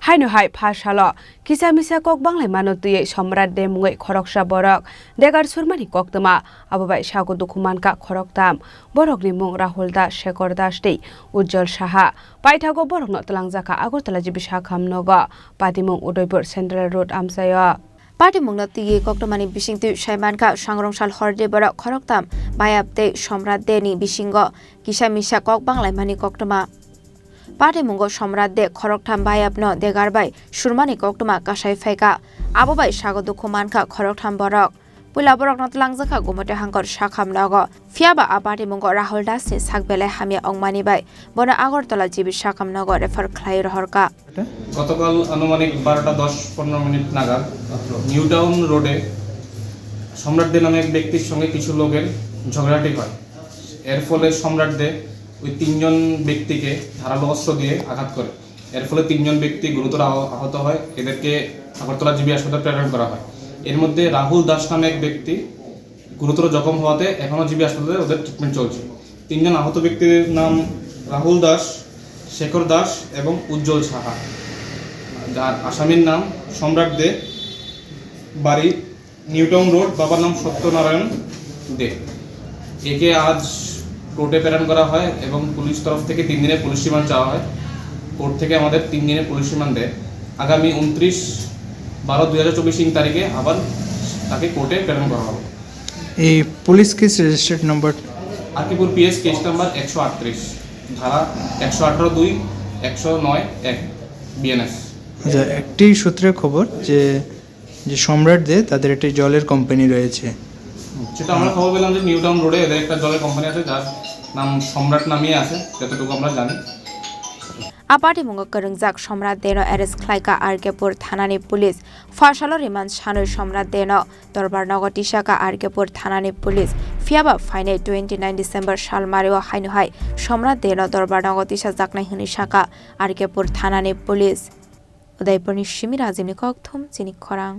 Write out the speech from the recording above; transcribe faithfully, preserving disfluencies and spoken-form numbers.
Haino hai pha salo kisa misa kok banglaimano twiwi Somrat De mungwi khoroksa borok degar surmani koktwma, abo bai sago dukhu mankha khoroktham. Borokni mung Rahul Das, Shekhar Das tei Ujjwal Saha. Paithago borokno twlangjakha Agartala G B sakham nogo, patimung Udaipur Central Road amchaio. Patimungno twiwi koktwmani bisingtwi sai mankha, sangrongsal horde borok khoroktham Bayap tei Somrat De ni bisingo kisa misa kok banglaimani koktwma. Patimungo Somrat De khoroktham Bayapno degar bai surmani koktwma kasai phaikha. Abo bai sago dukhu mankha khoroktham borok. Puila borokno twlangjakha Gumoti Hangkor sakham nogo. Phiyaba a patimungo Rahul Das ni sak belai hamya wngmani bai bono Agartala G B sakham nogo refer khlai rohorkha. গতকাল আনুমানিক বারোটা দশ পনেরো মিনিট নাগাদ new town রোডে সম্রাট দে নামে এক ব্যক্তির সঙ্গে কিছু লোকের ঝগড়াটি হয়। এর ফলে সম্রাট দে ওই তিনজন ব্যক্তিকে ধারালো অস্ত্র দিয়ে আঘাত করে। এর ফলে তিনজন ব্যক্তি গুরুতর আহ-, আহত হয়। এদেরকে আগরতলা জিবি হাসপাতালে প্রেরণ করা হয়। এর মধ্যে রাহুল দাস নামে এক ব্যক্তি গুরুতর জখম হওয়াতে এখনও জিবি হাসপাতালে ওদের ট্রিটমেন্ট চলছে। তিনজন আহত ব্যক্তির নাম রাহুল দাস, শেখর দাস এবং উজ্জ্বল সাহা। যার আসামির নাম সম্রাট দে, বাড়ি নিউ টাউন রোড, বাবার নাম সত্যনারায়ণ দে। একে আজ কোর্টে প্রেরণ করা হয় এবং পুলিশ তরফ থেকে তিন দিনের পুলিশ রিমান্ড চাওয়া হয়। কোর্ট থেকে আমাদের তিন দিনের পুলিশ রিমান্ড দেয়। আগামী ঊনত্রিশ বারো দুই হাজার চব্বিশ ইং তারিখে আবার তাকে কোর্টে প্রেরণ করা হবে। এই পুলিশ কেস রেজিস্টার্ড নম্বর? আরকেপুর পিএস কেস নাম্বার একশো আটত্রিশ, ধারা একশো আঠারো দুই, একশো নয় এক, বিএনএস। আচ্ছা, একটি সূত্রে খবর যে, যে সম্রাট দে তাদের একটি জলের কোম্পানি রয়েছে। সেটা আমরা খবর পেলাম যে নিউ টাউন রোডে এদের একটা জলের কোম্পানি আছে, যার নাম সম্রাট নামেই আছে, যতটুকু আমরা জানি। A patimungo kwrwngjak Somrat Deno arrest khlaikha Arkepur thanani police. Phasalo remand sanwi Somrat Deno dorbar nogo tisakha Arkepur thanani police. Phiyaba phainai twenty nine December salmario haino hai Somrat Deno dorbar nogo tisajaknai hwnwi sakha Arkepur thanani police. Udaipurni simi Rajibni kokthum chini khorang.